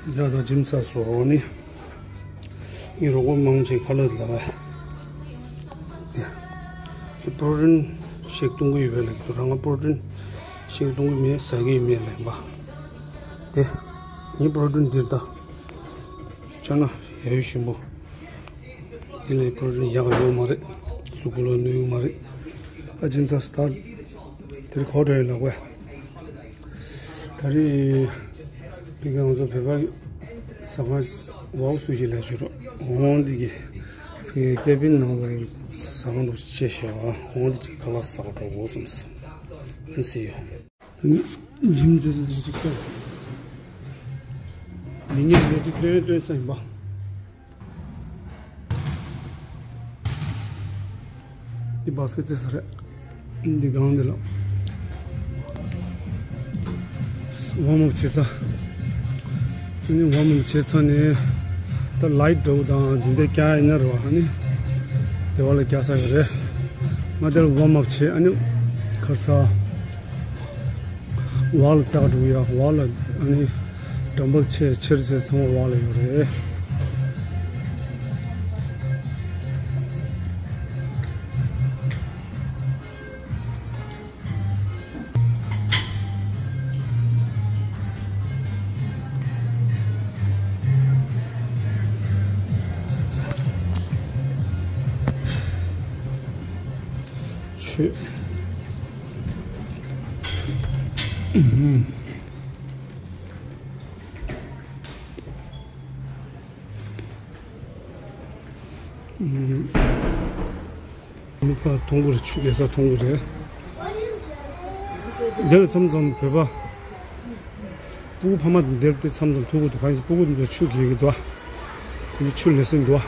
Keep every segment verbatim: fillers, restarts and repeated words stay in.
ཡ་ད་འཇིམ་ཚ་སོ་ནི། ངའི་རོགས་པ་མང་ཆེ་ཁ་ལོ་ལ་བ། དེ་པོ་རོ་ཊིན་ཤེག་བཏུང་གི་ཡོད་པའི་ལ་ཁྱོད་རང་ང་པོ་རོ་ཊིན་ཤེག་བཏུང་གི་མེད་ཟ་གི་མེད་ལ་ཡིན་པ། དེ་ངའི་པོ་རོ་ཊིན་འདིར་ད་ཆ་ན་ཡ་ཡོ་ཞིམ་པོ། དེ་ནས་པོ་རོ་ཊིན་ཡག་ཡོད་མ་རེད། གཟུགས་པོ་ལ་གནོད་ཡོད་མ་རེད། ད་འཇིམ་ཚ་སི་ཊར་དེར་གོ་དྲ་ཡོད་ལ་བ། ད་རེས་ཕ་གི་ང་ཚོ་བོད་པ་ཟ་ཁང་ཝའོ་སུ་ཤི་ལ་ཞུ་རོགས་འོང་འདི་གི་ཕ་གི་ཀེ་བིན་ནང་ལ་ཟ་ཁང་དུ་ཆེ་ཤོས་འོང་འདི་ཅིག་ཁ་ལག་ཟ་ག་འགྲོ་དགོས་སོང་ཨ་ཟེར་ཡོད། འཇིམ་ཚ་ལ་ཅིག་ལྟ། འདི་ངས་ལས་ཅིག་སྟོན་སྟོན་ས་ཡིན་པ། འདི་བྷ་སི་ཀེ་ཊི་རྩེ་ས་རེད། འདི་སྒང་འདི་ལ་ཝརམ་ཨབ་བྱེད་ས། ཨ་ནི་ཝརམ་ཨབ་བྱེད་ཚར་ནས་ད་ལའི་ཊི་འདྲ་བོ་དང་འདི་འདྲ་རྒྱག་ཡིན་ན་རེད་བ། ཨ་ནི་དེ་བ་ལ་རྒྱག་ས་ཡོད་རེད། ང་དེར་ཝརམ་ཨབ་བྱེད། ཨ་ནི་ཁར་ས་ཝལ་ལ་ལྕགས་འགྲོ་ཡ། ཝལ་ལ་ཨ་ནི་ཌམ་བལ་ཆེ་ཆེར་ཟེར་ཚང་མ་ཝལ་ལ་ཡོད་རེད། ཆུ། ལུག་པ་མཐོང་གི་རེད། ཆུ་རྒྱག་ས་མཐོང་གི་རེད། འདི་ལ་མཚམས་མཚམས་བོད་པ་སྤུ་གུ་ཕ་མ་དང་འདིར་དེ་མཚམས་མཚམས་ཐུག་གི་འདུག་གང་ཡིན་ཟེར་སྤུ་གུ་དེ་ཚོ་ཆུ་རྒྱག་གི་འདུག་དེ་ཚོ་ཆུ་ལེན་སྲིད་འདུག་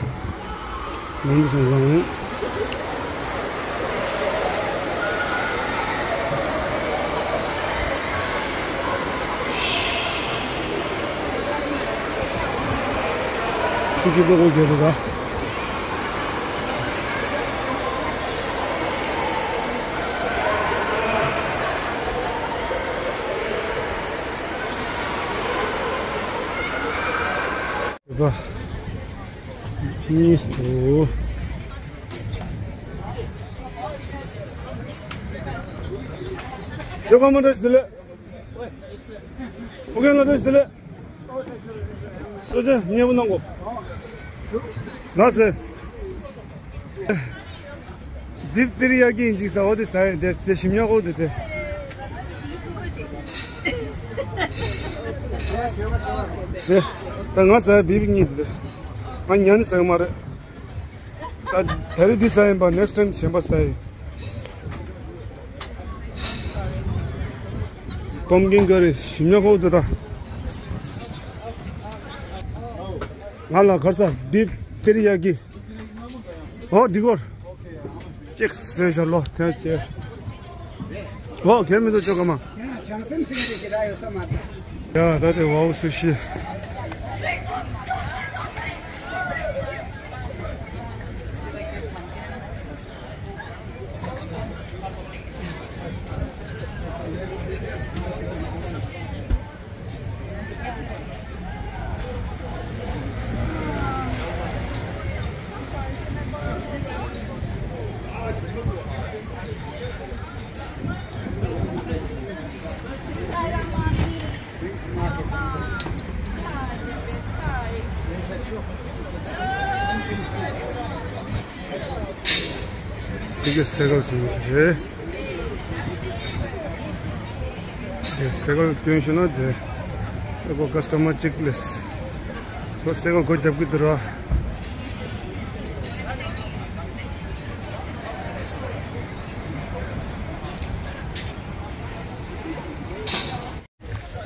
ང་ཚོ་སོང་ཙང་ཆུ་རྒྱག་པའི་སྒོ་རྒྱག་འདུག་ག་གཉིས་དུ། ཤོག་ཁ་མ་བཀྲ་ཤིས་བདེ་ལེགས། ཕོ་རྒན་ལ་བཀྲ་ཤིས་བདེ་ལེགས། གསོལ་ཇ་མཉེས་པོ་གནང་གོ། ལགས་སེ། འདི་ཏིར་ཡ་ཀི་ཡིན་ཅིག་ཟ་བ་དེ་ཟ་ཡིན་དེ་ཚེ་ཞིམ་ཉག་གོ་དེ་དེ། དེ་ད་ང་ཟ་ཡ་བིབ་གཉིས་དེ་ང་ཉན་ཟ་གི་མ་རེད། ད་ད་རེས་འདི་ཟ་ཡིན་པ་ནེགསི་ཊའིམ་གཞན་པ་ཟ་ཡིན། པམ་ཀིན་ཀ་རི་ཞིམ་ཉག་གོ་དེ་ད། ང་ལ་གར་ས་བིབ་ཏིར་ཡ་ཀི། ཨོ་འགྲིག་གོ། ཅེག་ཟེར་ཞོར་ལོ་ཐེངས་ཅེ། ཨོ་ཁྱེད་མི་འདུག་ཅོ་ཀ་མ། བྱང་སེམས་ཟིན་གྱི་ཞེ་དྲག་ཡོད་ས་མ་རེད། ཡ་ད་དེ་ཝའོ་སུ་ཤི། འདི་ག་སེ་གལ་ཞིག་རེད། དེ་སེ་གལ་སྐྱོན་ཤེས་ན་དེ་ཨེ་གོ་ཀ་སི་ཊ་མར་གཅིག་ལས་ཁོ་སེ་གལ་སྒོ་རྒྱབ་ཀྱི་འདུག་ར།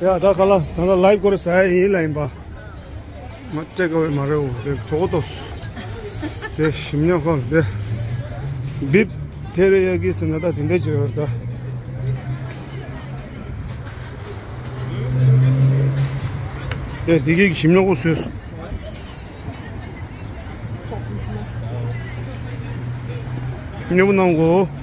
ཡ་ད་ག་ལ་ད་ལྟ་ལའིབ་སྐོར་ཟ་ཡ་ཡིན་ལ་ཡིན་པ། ང་སྤྲད་དཀའ་བའི་མ་རེད་འོ་དེ་གྲོགས་ཏོ། དེ་ཞིམ་ཉག་ཁོ་དེ། བིབ་ཐེ་རི་ཡ་ཀི་ཟེར་ན་ད་དེ་འདྲས་བྱེད་ཡོད་ད། དེ་དེ་གི་ཞིམ་ཉག་ཁོ་བཟོས། ཉོ་བ་གནང་གོ།